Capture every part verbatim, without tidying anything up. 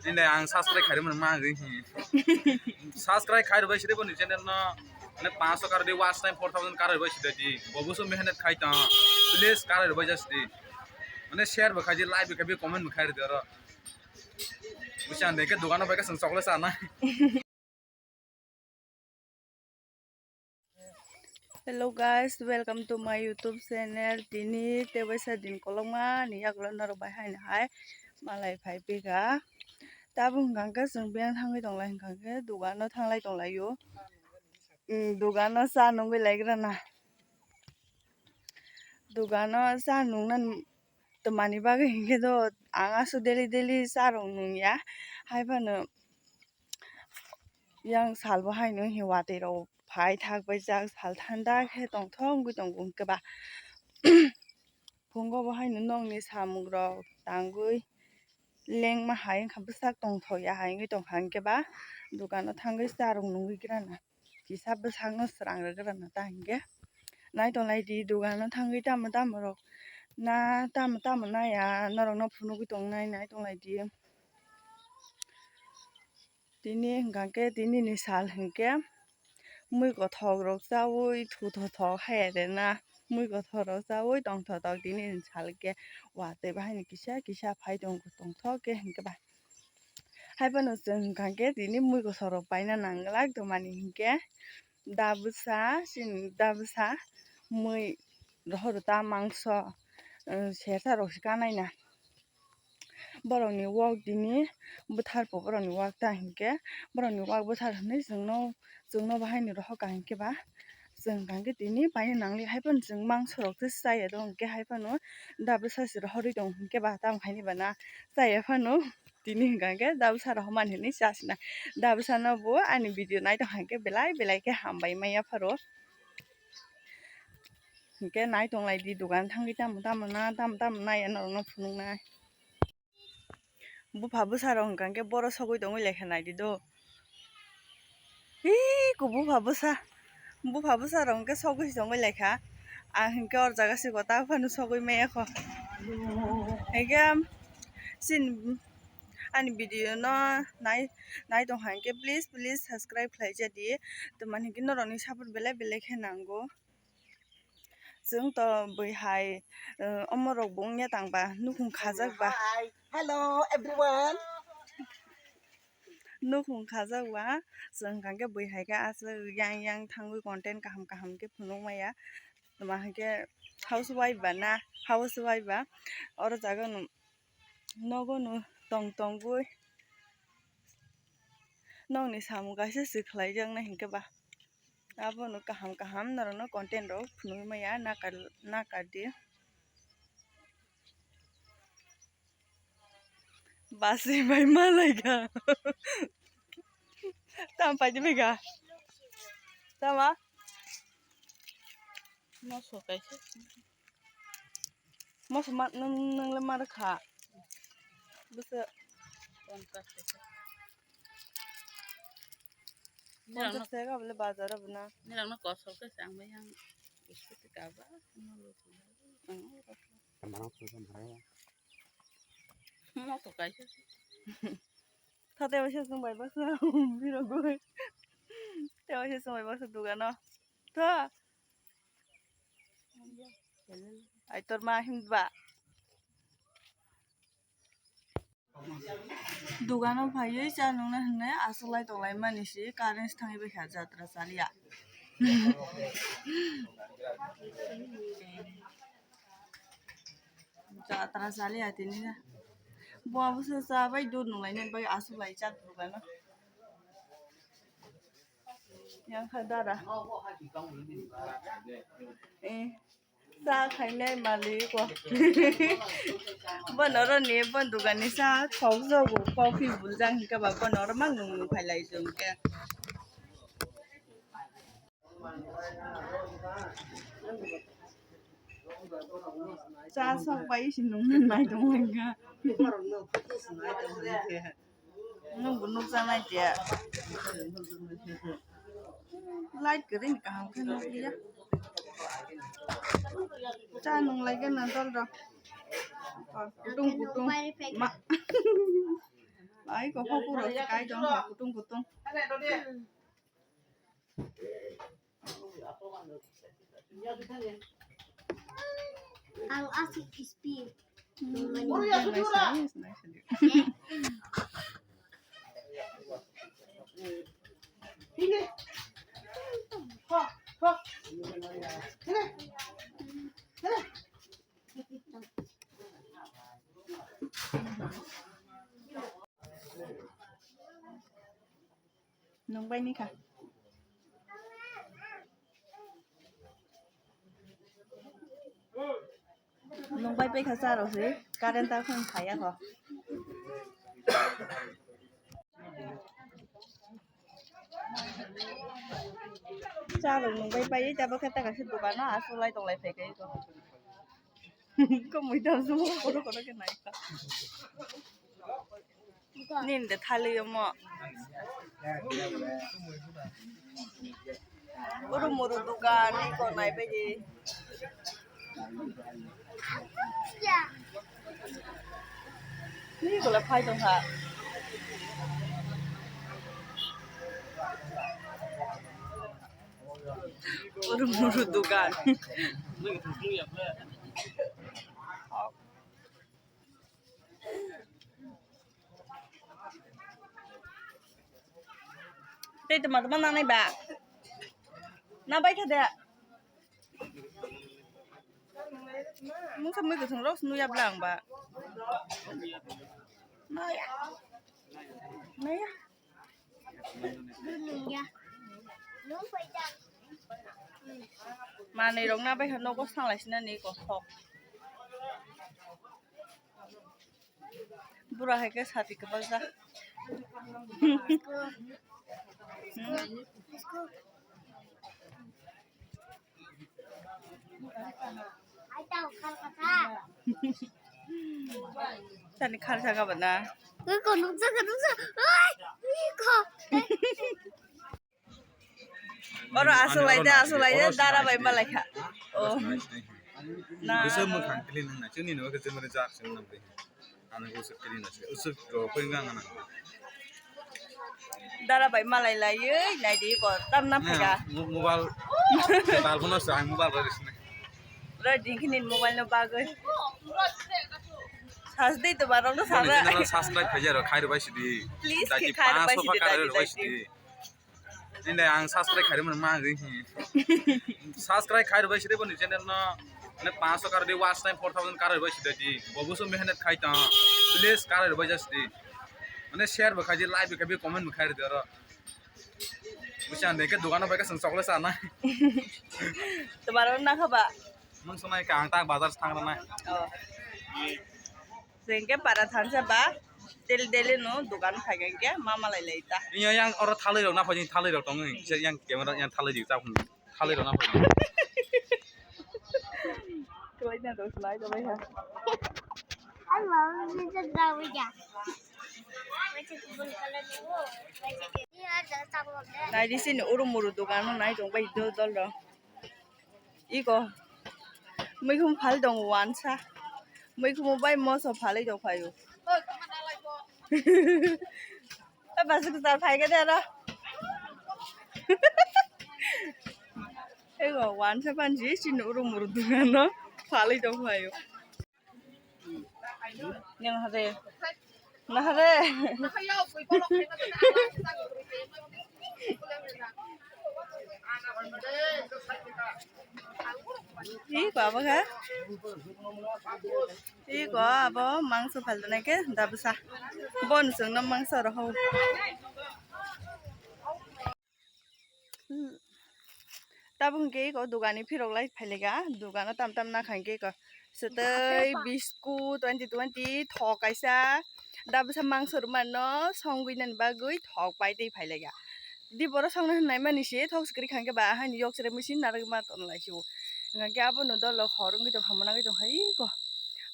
Nini ang subscribe khairwi mano ma ang ring hi. Subscribe khairwi bai sidi boni channel no. Mane panch so karwi watch time four thousand karwi bai sidi di. Bobu so mehnat khai ta. Please karwi bai just di. Mane share bo khai di, like bo khai di, comment bo khai di oro. Busa ande ke dogano bai ka sung chocolate sana. Hello guys, welcome to my YouTube channel. Tini tebaisa din kolokma ni yagulo norok bai haino hai malai phai pika. Tabuk hwnkha khe chwng biyang thangwi tonglai hwnkha khe dogano thanglai tonglaio. Dogano cha nungwi laikra na. Dogano cha nungna twmani bagwi hinkhe do ang aswk daily daily cha rok nungya. Haiphano yang salbo haino hinkhe watwi rok phai thak bai jak sal thanda khe tongthok wngwi tongo hinkhe ba. Phungo bo haino nokni samung rok tangwi lengma hai wngkha bwsak tongthok ya hai wngwi tongkha hinkhe ba dogano thangwi cha rok nungwi gra na. Kisa bwsakno srang rwgwrana ta hinkhe. Nai tonglai di dogano thangwi tamo tamo rok na tamo tamo naya norokno phunugwi tongnai nai tonglai di. Tini hwnkha khe tini ni sal hinkhe mui kothok rok chaui thu thothok hai rena mui kothok rok chaui tongthotok tini ni sal khe watwi bahaino kisa kisa phai tongo tongthok khe hinkhe ba. Haiphano chwng hwnkha khe tini mui kosorok paina nanglak tongmani hinkhe da bwsa chini da bwsa mui rohor ta mangso sersa rok se kanai na borokni wak tini bwthar po borokni wak ta hinkhe borokni wak bwthar hinwi chwngno chwngno bahaino rohor ka hinkhe ba. Chwng hwnkha khe tini paina nangli haiphano chwng mangso rok se chaya do hinkhe haiphano da bwsa se rohorwi tongo hinkhe ba tamo khaini ba na chaya phano tini hwnkha khe da bwsa rohormani hinwi chasna da bwsano bo ani video naitong kha hinkhe belai belai khe hambai maya pharo hinkhe naitonglai di dogan thangwi tamo tamo na tamo tamo nai norokno phunuknai. Bupha bwsa rok hwnkha khe boro sogwi tongwi laikha naidi do. Hi ku bupha bwsa, bupha bwsa rok hwnkhe sogwi tongwi laikha. Ang hwnkhe or jaga se kota phano sogwi maya kho. Hwnkhe chini ani video no nai nai tong kha hwnkhe please please subscribe khlai ja di. Tamo hwnkhe norok ni support belai belai khe nango. Chwng to bwi hai, eh, omo rok bo wngya tang ba nukhung khajak ba. Hi. Hello everyone. Nukhung khajak ba chwng hwnkha khe bwi hai khe aswk yang yang thangwi content kaham kaham khe phunuk maya. Tamo hwnkhe housewife ba na, housewife ba oro jaga no nogo no tong tongwi nokni samung kaisa se khlai jaknai hinkhe ba. Abono kaham kaham norokno content rok phunugwi maya nakar nakar di. Basi bai malaika. Tam paidi bega. Tama. Moso kaisa. Moso ma nung nung le mar kha. Bese. Ponchas taka bole bazar o bwna. Nirang no kosol khe chang bai yang. Biscuit kaba. Moto kaisa. Tha tei waisa chwng bai baksa birogwi. Tei waisa chwng bai baksa dogano. Tha. Ai tor ma himba. Dogano phaiwi cha nungna hinwi achuklai tonglaimani si current thangwi bai kha jatra chaliya. Jatra chaliya tini khe. Bo abo se cha bai dud nunglaina bai achuklai cha dogano. Yang kha dara. Eh. Cha khainai malik o. Bono oro ni bon dogani cha thok jogo coffee buljak hinkhe ba bono oro mang nung nung khailai chwng khe. Cha sok bai se nung nai tong hinkha. Nwng bo nukjaknai tiya. Light kwrwi ni kaham khe nukliya. Cha nunglai gana dol rok. Kutung kutung. Ma. Ai ko hopuro kai tong ha kutung kutung. Ang asik crispy. Nung bai ni kha. Nung bai pai kha cha rw se, current ta khon khaya kho. Cha rw nung bai pai, ta bo khe ta kaisa dukan o aswk lai tong lai phai kha iko. Ko mui ta sumo kono kono khe nai kha. Nini de thali omo. Uru muru dukan ni ko nai bai di. Ni ko le phai tong kha. Uru muru dukan. Tei toma toma nanai ba. Na bai kha de. Mungsa mui kuthung rok nui ya blang ba. Naya. Naya. Manui rok na bai kha nogo sanglai sina ni ko thok. Bura hai khe sati kwbak jak. Sani khar saka bana. Ko nukjak, nukjak. Ai, ko. Oro aswk lai de, aswk lai de, dara bai malai kha. Oh. Na. Bisa mwkhang clean wng nai, chini no khe chini jak sing nang de. Ano usuk clean nang, usuk ro koi ngang nang. Dara bai malai lai, ei, nai di ko, tam na phaika. Mobile, mobile phone sa, mobile ro risne. Ro dingkini mobile no bagwi. Sas dei to barok no sas. Channel subscribe khai jaro, khai ro bai sidi. Please, khai ro bai sidi, khai ro bai sidi. Nini ang subscribe khairwi mano ma gwi hi. Subscribe khairwi bai sidi boni channel no. Mane panch so karwi watch time four thousand karwi bai sidi di. Bobo so mehnat khai ta. Please karwi bai jas di. Mane share bo khai di, like bo khai di, comment bo khai di oro. Busa ande ke dukan bai ka sang chocolate sana. Tomar na khaba. Mang sonai ka ang tak bazar thang na. Oh. Jengke para thansa ba daily daily no dukan phai ke ma malai lai ta. Iya yang oro thalwi rok na phai thalwi rok tong se yang camera yang thalwi dik ta phun thalwi rok na phai. Koi na dos lai da bai ha. Hello, this is Dawiya. Nai di sini uru muru dukan no nai tong bai dol dol rok. Iko. Muikhum phal dong wansa. Muikhumu bai moso phalwi tong phaio. Oi, basuk tar phai khe dera. Ego wansa panji chini uru muru dugano phalwi tong phaio. Nang hade. Nahare. Ih, ko abo kha? Ih, ko abo mangso phaltonai khe dabwsa. Bon chwngno mangso rohor. Tabuk hwnkhe eko dugani phirok lai phailaika, dugano tam tam nakha hwnkhe eko swtwi, biscuit, twenty twenty thok kaisa, dabwsa mangso rwmano songwi nani bagwi thok pai tei phailaika. Di borok songna hwnwi naimani se thok swkri kha hwnkhe ba haini yok chwrai machine narwgwi ma tonlai se o. Hwnkhe abono dolo hor wngwi tongkha, mwnagwi tongkha eko.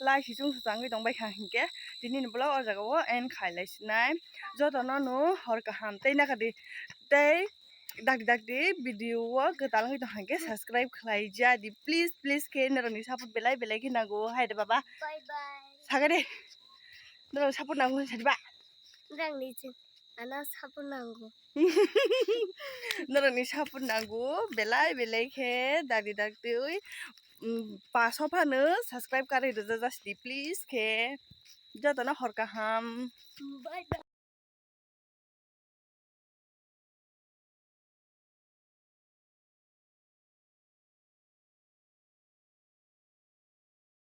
Lai se chwngsa changwi tongbaikha hwnkhe tinini vlog o jaga o end khailai sinai. Jotono no hor kaham tei nakhadi tei dakti dakti video o kwtal wngwi tong hwnkhe subscribe khlai ja di, please, please khe norokni support belai belai khe nango, hai de baba. Bye bye. Sakhe de. Norok support nango hwnsa di ba. Rangni ching. Ano support nango. Norokni support nango, belai belai khe dagi dagtwi, mm, paso phano subscribe karwi rwja jasdi, please khe. Jotono hor kaham. Bye bye.